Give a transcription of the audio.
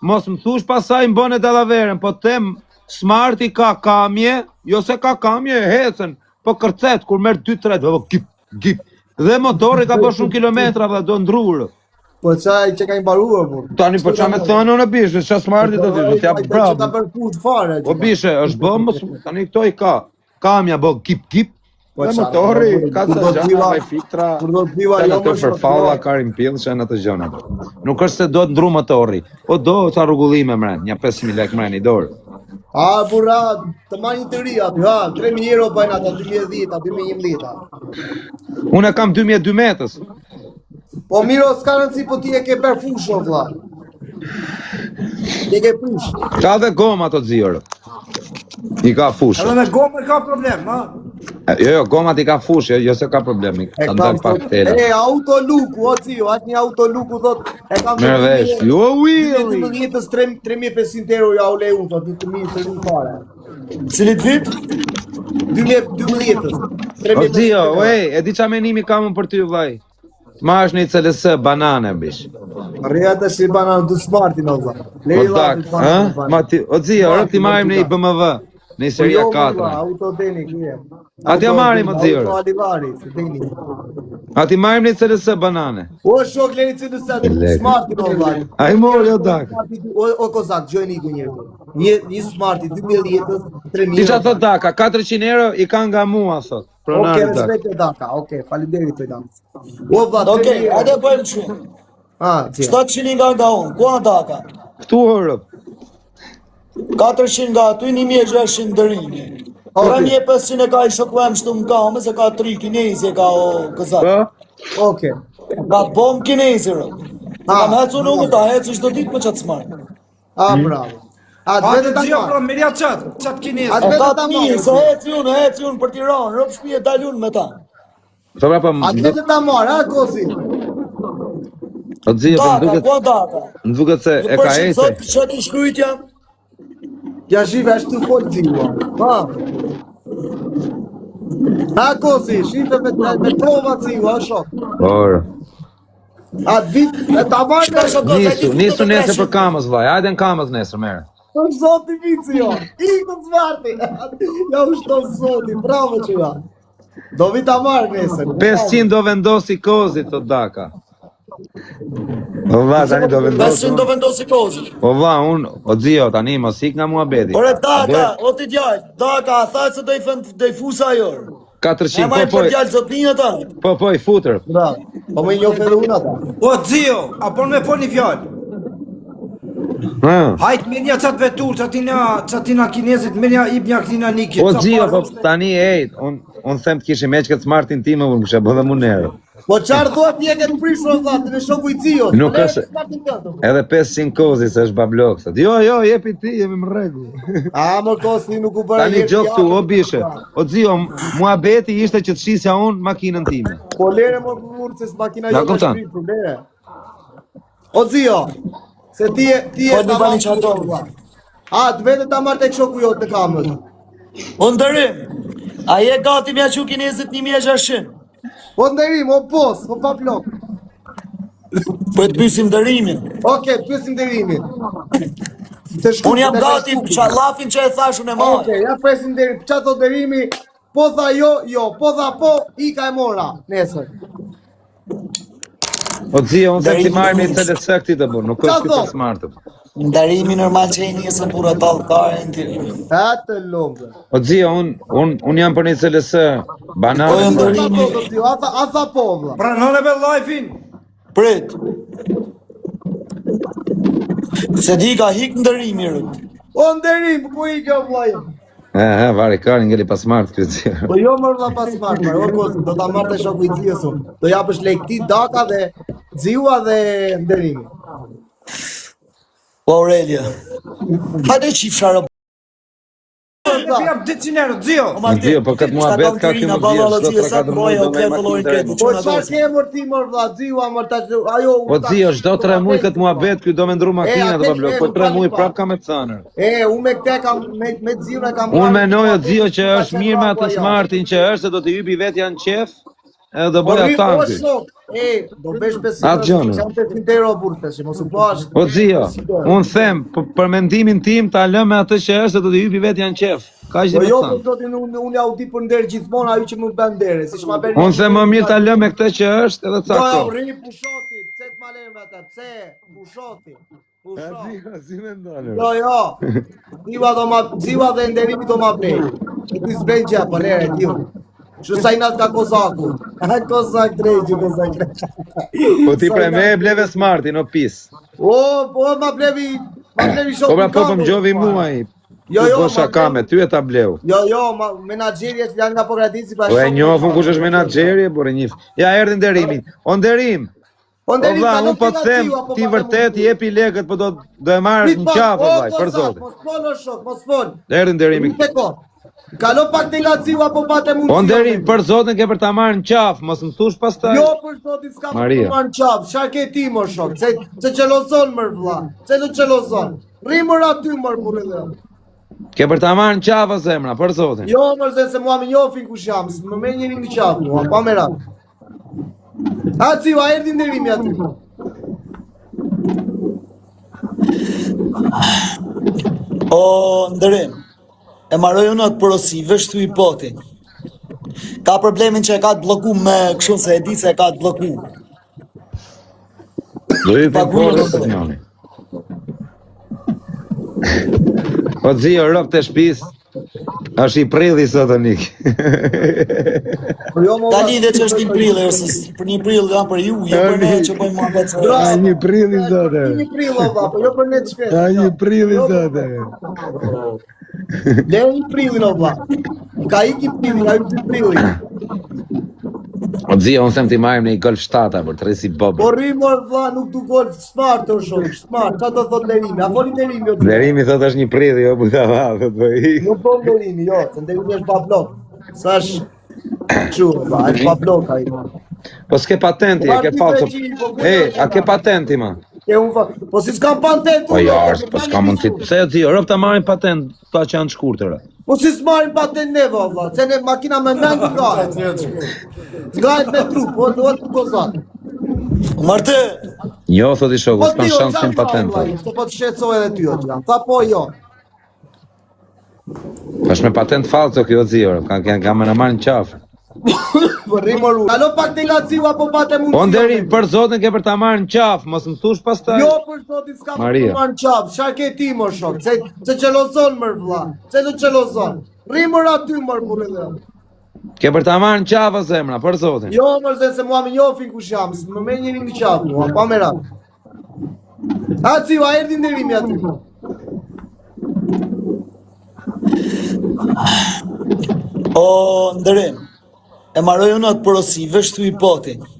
Mos më thush pasaj më bëne dallaveren, po them Smarti ka kamje, jo se ka kamje, hecën, po kërcet kur merr 2-3, po gip, gip. Dhe motori ka bërë shumë kilometra dhe do ndrurë. Po ça që ka i mbaruar burr. Tani po ça me thënë unë bishe, ça Smarti do të t'jap bravo. Ta bër fut fare. Po bishe, është bë mos tani këto i ka. Kamja bë gip gip. Po dhe motori ka ca gjëra me filtra. Kur do të biva jo më farfalla ka rimpill që ato gjëra. Nuk është se do të ndru motori, po do ca rregullime mren, nja 5000 lekë mren i dorë. A burra, të marr një të ri aty, ha, 3000 euro bëjnë ata 2010, 2011. Unë e kam 2012-ës. Po miro, s'ka rëndësi, po ti e ke për fushë, o vlla. Ti e ke fushë. Ka dhe goma të zirë. I ka fushë. Edhe me gomë ka problem, ha? Jo, jo, gomat i ka fushë, jo, jo se ka problem. I ka dalë pak tela. E, auto luku, o zio, atë një auto luku, thot, e kam... Merr vesh, jo, Willy! 12 3500 euro ja u lej unë, thot, një të mirë të ri fare. Cilit vit? 2012. O zio, ej, e di ça menimi kam unë për ty vllai. Të marrësh një CLS banane bish. Rria të shi banane du smartin o vlla. Leri la banane. Ma ti, o zio, ora ti marrim një BMW. Në po seria 4. Jo, auto deni ku je. A t'ja marrim o zio. Auto Alivari, se deni. A ti marrim një CLS banane. O shok leri CLS smartin o vlla. Ai mori o dak. O o kozak, gjojni ku njëri. Një një smarti 2010-ës, 3000. Ti çfarë thot Daka? 400 euro i ka nga mua thot. Pronari Okej, respekte Daka. Okej, faleminderit për Daka. O vlla, Okej, hajde bëjmë kështu. Ah, 700 nga nga unë, ku a Daka? Këtu orë. 400 nga aty, 1600 Nderimi. 3500 e ka i shoku em shtu më ka, me se ka tri kinezi e ka o këzat. Po? Okej. Ka bom kinezi, rë. Ah, kam ecur unë, ta ecë çdo ditë me qatë smart. Ah, hmm? bravo. A të vetë ta marr. Pra, merja qat, qat kinez. A të vetë ta marr. Se eci unë, eci unë për Tiranë, rob shtëpi dal unë me ta. Po pra, po. A të vetë ta marr, a kozi. O zio, po më duket. Po data. Më duket se e ka ecë. Sot çfarë të shkruajt jam? Ja shive ashtu fol zio. Ha. Ha kozi, shive me me prova zio, a shok. Por. A të vit, e ta marrë Nisu, nisu nesër për Kamëz, vllai. Hajde në Kamëz nesër, merë. Po zoti vici jo. Iku smarti. Ja u shto zoti, bravo që ja. Do vi ta marr nesër. 500 do vendosi kozi, thot Daka. O vlla, tani do vendosi. 500 do vendosi kozi. O vlla, un, o zio, tani mos ik nga muhabeti. Ore Daka, o ti djalë, Daka, a tha se do i fend, do i fusa ajo. 400, po, po. për djalë zotni ata. Po, po, i futër. Bra. Po më njoh edhe unë ata. O zio, a po me fol një fjalë? Ha. Hajt me një qatë vetur, qatina, qatina kinezit, me një ip një këtina nikit. O zio, po tani ej, un un them të kishim heq këtë smartin tim, unë kisha bërë dhe më Po çfarë thua ti e ke të prishur o vlla, ti me shoku i Zios. Nuk po është. Edhe 500 kozi se është bablok. Thot. Jo, jo, jepi ti, jemi në rregull. A më kosi nuk u bëra. Tani gjok këtu o bishe. O Zio, muhabeti ishte që të shisja unë makinën time. Po lere më burr se makina jote është prishur, lere. O Zio, se ti je ti je po, tamam. Po, A të vete ta marr tek shoku jot në Kamëz. O Nderim, a je gati m'ja çu kinezit 1600? Po Nderim, o pos, po pa plok. Po të pyesim Nderimin. Okej, pyesim Nderimin. Të shku, Unë jam gati, qa llafin që e thash unë e marr. Okej, ja presim Nderim. Ça thot Nderimi? Po tha jo, jo, po tha po, ika e mora, nesër. O zio, unë them ti marrim një CLS këtij të burr, nuk është këtë smart. Nderimi normal që i nisën burra tallkarin ti. Ha të lumtë. O zio, un un un jam për një CLS banane. Po nderimi. A tha a tha po vlla. Pranone be llafin. Prit. Se di ka hik Nderimi rët. O Nderim, po ik o vllai. E, e, vari kari ngeli pa smart këtë zio. Po jo mor vlla pa smart, por o kozi, do ta marr te shoku i Zios unë. Do japësh lek ti Daka dhe Ziua dhe Nderimi. Po Aurelia. Hajde qifsha rob. Po jap 200 euro, Zio. Po Zio, po këtë muhabet ka këmë Zio, çdo 3-4 muaj do me makinë të re. Po çfarë ke mor ti mor vlla, Ziua mor ta ajo. Po Zio, çdo 3 muaj këtë muhabet ky do me ndru makinë do blok. Po 3 muaj prap ka me të thënë. E, unë me këtë kam me me Ziun e kam. Unë mendoj o Zio që është mirë me atë smartin që është se do të hypi vetja në qef. Edhe do Po bëja rri, o tanki. shok, e, do vesh 500 Atë gjënë. Janë 500 euro burr, tash, mos u bësh. O zio, unë them, për, për mendimin tim ta lë me atë që është se do të hypi vetja në qef. Kaq Po dhe jo, me po thënë. zotin, unë unë ja u di për nder gjithmonë ajo që më bën ndere, siç ma bën. Unë them më mirë ta lë me këtë që është edhe ca Jo, jo, këto. rri pushoti, pse të ma lëmë ata? Pse? Pushoti. Pusho. si mendon. Jo, jo. Ziva do ma ziva dhe nderimi do ma blej. E ti s'blej gjë, po lere ti. Kështu sa inat ka Kozaku. Ha Kozak drejti, Kozak drejti. Po ti pre me e bleve smartin, o pis. O, po ma blevi, ma blevi shoku. Po pra po po kam, më gjovi po. mua i. Jo, jo, Po ma shaka bleu- me ty e ta bleu. Jo, jo, ma, menaxheri është janë nga Pogradici, pra Po e shoku- njohun kush është menaxheri, e por e njeh. Ja erdhi nderimi. O nderim. Po O nderim, vlla, kalon unë po ti të nga them, Ziu, apo ti pa vërtet mundësi? jepi lekët, po do do e marrësh Prit në pak, qafë o, vllai, për Kozak, zotin. Mos fol o shok, mos fol. Erdhi nderimi. Prit e ko. Kalo pak te nga Ziu apo pa te mundësi. O nderim, për zotin ke për ta marrë në qafë, mos më thush pastaj. Jo, për zotin s'ka për Maria. të marrë në qafë. Çfarë ke ti mor shok? Pse pse xhelozon mër vlla? Pse të xhelozon? Rri mër aty mër burrë dhe. Ke për ta marrë në qafë o zemra, për zotin. Jo mër se se mua më njohin kush jam, më merr njëri në qafë mua, pa merak. A Ziu, a erdhi nderimi aty? O, ndërim, e maroj unë atë porosi, vesh thuj poti. Ka problemin që e ka të blloku me kështu se e di se e ka të blloku. Do hypin Paguaj portën do të njoni. Po zio, rob të shtëpisë. Është i prilli sot o Nik. Po jo, mo. Ka lidhje që është një prill, ose s- për një prill janë për ju, jo për ne që bëjmë muhabet se. Bra. Ai një prilli sot. e. Një prill o vlla, po jo për ne të shkret. Ai një prilli Jo, sot. e. Le një prillin o vlla. Ka iki prilli, ka iki prilli. O zio, unë them ti marrim në një Golf 7 për të rrisi Po bobë. rri mor vlla, nuk du golf smart o shok, smart. Çfarë do thot nderimi? A foli nderimi o ti? Nderimi thot është një prilli, jo budalla, thot po i. Nuk po nderimi, jo, se nderimi është pa blok. Sa është kështu, vlla, është pa blok ai. Po s'ke patenti, e ke Po, falso. ti, po, ku E, janë a ke patenti ma? Ke unë fa, po si s'kam patent Po unë, jo, o, është, po s'ka mundësi. Pse jo zio, rob ta marrin patent, ta që janë të shkurtëra. Po si s'marrin patent neve o vlla, se ne makina me mend ngahet. Ngahet me trup, po duhet të kozat. Marte, Jo, thot i shoku, Po s'kan ti o, shans çfarë të patent. vlla, Se po të shqetësoj edhe ty o gjë. Tha po jo. Është me patent falso kjo zio, ka ka ka më na marrë në qafë. Po rri mor. Kalo pak te nga Ziu apo pa te mundësi. Po nderim, për zotin ke për ta marrë në qafë, mos më thush pastaj. Jo, për zotin s'ka për Maria. të marrë në qafë. Çfarë ke ti mor shok? Pse pse xhelozon mër vlla? Pse të xhelozon? Rri mor aty mor burrë dhe. Ke për ta marrë në qafë o zemra, për zotin. Jo, mër se se mua më njohin kush jam, më merr njëri në qafë mua, pa merak. A Ziu, a erdhi nderimi aty? o, ndërim, e maroj unë atë porosi, vesh thuj poti.